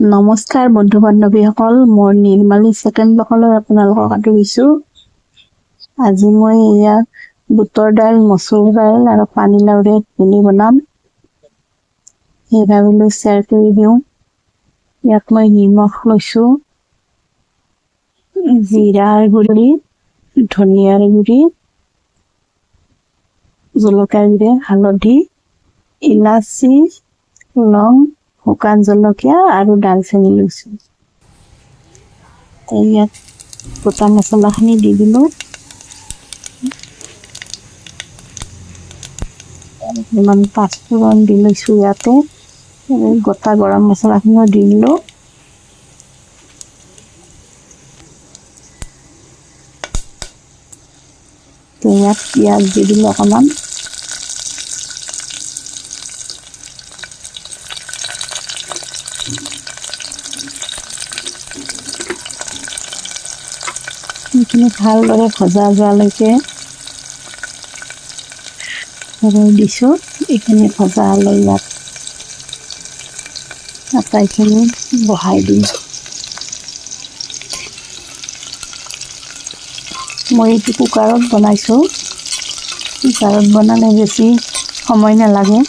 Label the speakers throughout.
Speaker 1: নমস্কাৰ বন্ধু বান্ধৱীসকল, মোৰ নিৰ্মালী ছেকেণ্ড ব্লকলৈ আপোনালোকক আদৰিছোঁ। আজি মই এয়া বুটৰ দাইল, মচুৰ দাইল আৰু পানীলাওৰে ঘুগুনি বনাম, সেই ভাবিলোঁ শ্বেয়াৰ কৰি দিওঁ। ইয়াত মই নিমখ লৈছোঁ, জিৰাৰ গুড়ি, ধনিয়াৰ গুড়ি, জলকীয়াৰ গুড়ি, হালধি, ইলাচি, লং, শুকান জলকীয়া আৰু ডালচেনি লৈছোঁ। ইয়াত গোটা মছলাখিনি দি দিলোঁ। অকণমান পাঁচফোৰণ দি লৈছোঁ ইয়াতে। গোটা গৰম মছলাখিনিও দি দিলোঁ। ইয়াত পিঁয়াজ দি দিলোঁ অকণমান। এইখিনি ভালদৰে ভজা যোৱালৈকে দিছোঁ। এইখিনি ভজা হ'লে ইয়াত আটাইখিনি বহাই দিম। মই এইটো কুকাৰত বনাইছোঁ। কুকাৰত বনালে বেছি সময় নালাগে।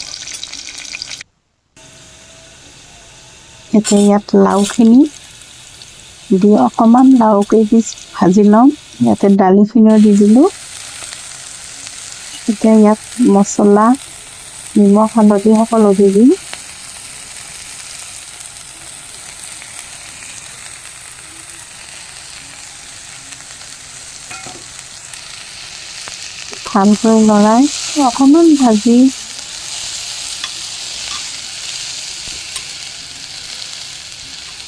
Speaker 1: এতিয়া ইয়াত লাওখিনি দি অকণমান লাও কেইপিচ ভাজি ল'ম। ইয়াতে দালিখিনিও দি দিলোঁ। এতিয়া ইয়াত মছলা, নিমখ, হালধি সকলো দি দিম। ভালকৈ লৰাই অকণমান ভাজি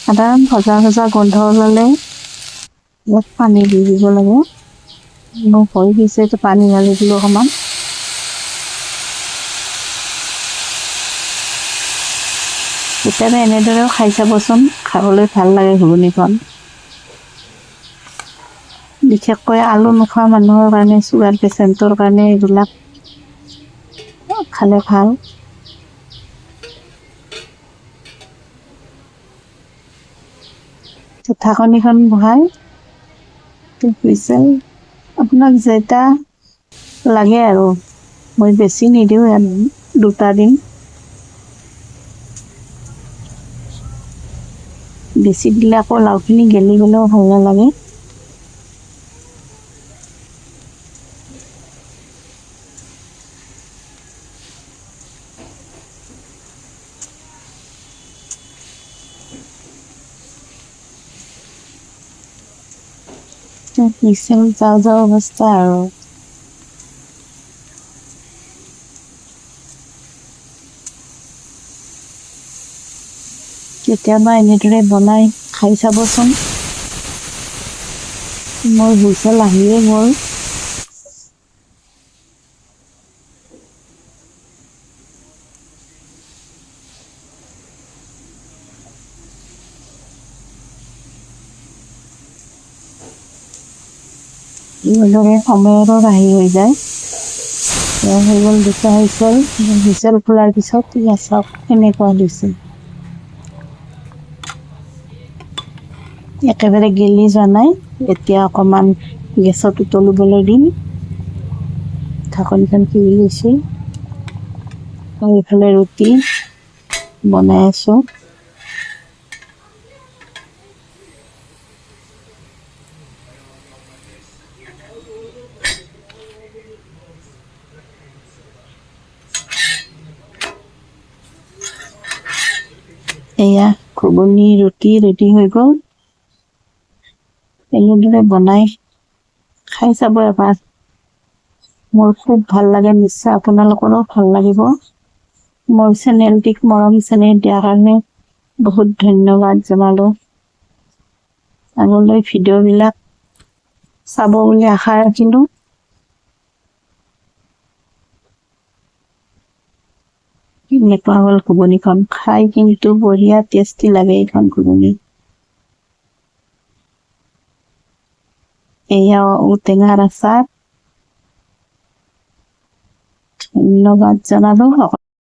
Speaker 1: সাধাৰণ ভজা ভজা গোন্ধ ওলালে ইয়াত পানী দি দিব লাগে। মোৰ হৈ গৈছে, এইটো পানী ঢালি দিলোঁ অকণমান। কেতিয়াবা এনেদৰেও খাই চাবচোন, খাবলৈ ভাল লাগে ঘুগুনিখন। বিশেষকৈ আলু নোখোৱা মানুহৰ কাৰণে, চুগাৰ পেচেণ্টৰ কাৰণে এইবিলাক খালে ভাল। ঢাকনিখন বহাই হুইচেল আপোনাক যেইটা লাগে আৰু, মই বেছি নিদিওঁ, ইয়াত দুটা দিম। বেছি দিলে আকৌ লাওখিনি গেলি গ'লেও ভাল নালাগে। হুইচেল যাওঁ যাওঁ অৱস্থা আৰু। কেতিয়াবা এনেদৰে বনাই খাই চাবচোন। মোৰ হুইচেল আহিয়ে গ'ল। এইদৰে সময়ৰো ৰাহি হৈ যায়। হৈ গ'ল দুটা হুইচেল। হুইচেল খোলাৰ পিছত ইয়াত চাওক কেনেকুৱা দিছে, একেবাৰে গেলি যোৱা নাই। এতিয়া অকণমান গেছত উতলিবলৈ দিম। ঢাকনিখন খুলি লৈছোঁ। এইফালে ৰুটি বনাই আছোঁ। এয়া ঘুগুনি ৰুটি ৰেডি হৈ গ'ল। এনেদৰে বনাই খাই চাব এবাৰ। মোৰ খুব ভাল লাগে, নিশ্চয় আপোনালোকৰো ভাল লাগিব। মোৰ চেনেলটিক মৰম চেনেহ দিয়াৰ কাৰণে বহুত ধন্যবাদ জনালোঁ। আগলৈ ভিডিঅ'বিলাক চাব বুলি আশা ৰাখিলোঁ। এনেকুৱা হ'ল ঘুগুনিখন, খাই কিন্তু বঢ়িয়া টেষ্টি লাগে এইখন ঘুগুনি। এয়া ঔটেঙাৰ আচাৰ। ধন্যবাদ জনালোঁ সকলো।